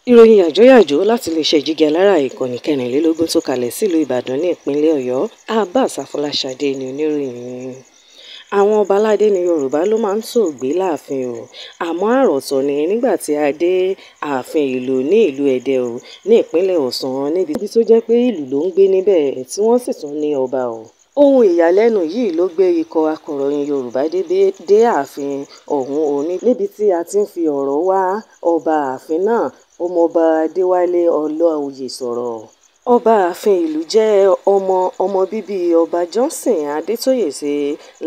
Ìròyìn yàjóyàjó láti iléeṣẹ́ Jígí Alárà, ìkànnì 24 tó kalẹ̀ sílùú Ìbàdàn ní ìpínlẹ̀ Ọ̀yọ́. Abbas Afọláṣadé ni oníròyìn yìí. Àwọn ọba aládé ní Yorùbá ló máa ń tòògbé láàfin o, àmọ́ àròtọ̀ ni nígbà tí a dé ààfin ìlú ní ìlú Ẹdẹ o ní ìpínlẹ̀ Ọ̀ṣun, níbi tó jẹ́ pé ìlú ló ń gbé níbẹ̀ tí wọ́n sì tún ní ọba o. Ohun ìyàlẹ́nu yìí ló gbé ikọ̀ akọ̀ròyìn Yorùbá dé ààfin ọ̀hún o, níbi tí a ti ń fi ọ̀rọ̀ wá ọba ààfin náà, Ọmọọba Adéwálé Ọláoyè sọ̀rọ̀. Ọba ààfin ìlú jẹ́ ọmọ ọmọ bíbí Ọba Johnson Adétóyèsè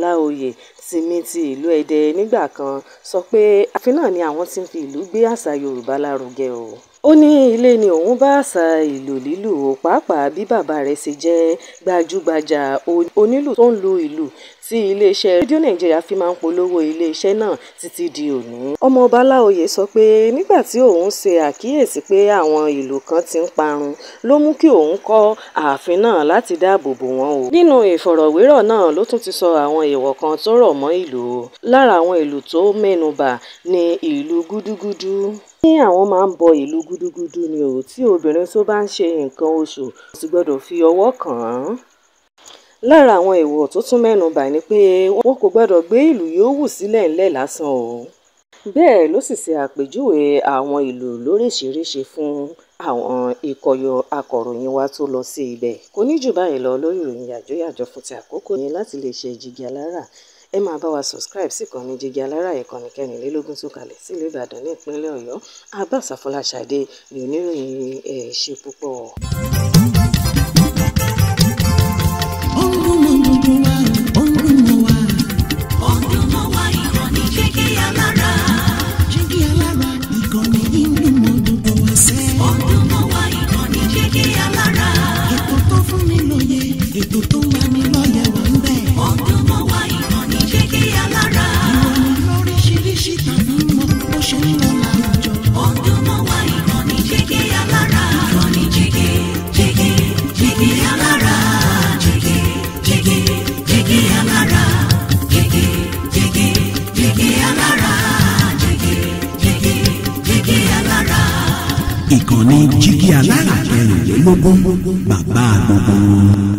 Láòyè Tìmì ti ìlú Ẹdẹ nígbà kan sọ pé ààfin náà ni àwọn ti ń fi ìlú gbé àṣà Yorùbá lárugẹ o. Ó ní ilé ni òun bá àṣà ìlù lílù o, pàápàá bí bàbá rẹ̀ ṣe jẹ́ gbajúgbajà onílù tó ń lu ìlù tí iléeṣẹ́ rédíò Nàìjíríà fi máa ń polówó iléeṣẹ́ náà títí di òní. Ọmọọba Láòyè sọ pé nígbà tí òun ṣe àkíyèsí pé àwọn ìlù kan ti ń parun ló mú kí òun kọ́ ààfin náà láti dáàbò bò wọ́n o. Nínú ìfọ̀rọ̀wérọ̀ náà ló tún ti sọ àwọn èèwọ̀ kan tó rọ̀ mọ́ ìlù o. Lára àwọn ìlù tó mẹ́nubà ni ìlù gúdúgúdú. Ní àwọn máa ń bọ ìlù gúdúgúdú ni o, tí obìnrin tó bá ń ṣe nǹkan oṣù kò sì gbọdọ̀ fi ọwọ́ kàn án. Lára àwọn èèwọ̀ tó tún mẹ́nubà ni pé wọn kò gbọdọ̀ gbé ìlù yòówù sílẹ̀ ńlẹ̀ lásán o. Bẹ́ẹ̀ ló sì ṣe àpèjúwe àwọn ìlù lóríṣiríṣi fún àwọn ikọ̀ akọ̀ròyìn wa tó lọ sí ibẹ̀. Kò ní jù báyìí lọ lórí ìròyìn yàjóyàjó fún ti àkókò yìí láti lè ṣe Jígí Alárà. Ẹ máa bá wa subscribe sí ìkànnì Jígí Alárà, ìkànnì 24 tó kalẹ̀ sílùú Ìbàdàn ní ìpínlẹ̀ Ọ̀yọ́. Abbas Afọláṣadé ni oníròyìn. Ẹ ṣé púpọ̀. Ó ń dún mọ́ gbogbo wa, ó ń dún mọ́ wa. Ó ń dún mọ́ wa, ìkànnì Jígí Alárà. Jígí Alárà, ìkànnì yìí ń dún mọ́ gbogbo wa sẹ́. Ó ń dún mọ́ wa, ìkànnì Jígí Alárà. Ètò tó fún ni lóye, ètò tó ń lani lọ́yẹ̀ wà ń bẹ̀. Ó ń dún mọ́ wa, ìkànnì Jígí Alárà. Ìròyìn lóríṣiríṣi tàbí mọ́ bó ṣe ń lọ láwùjọ. Ó ń dún mọ́ wa, ìkànnì Jígí Alárà. Ìkànnì Jígí, Jígí, Jígí Alárà. Jígí, Jígí, Jígí Alárà. Jígí, Jígí, Jígí Alárà. Jígí, Jígí, Jígí Alárà. Ìkànnì Jígí Alárà 24, bàbá gbogbo wọn.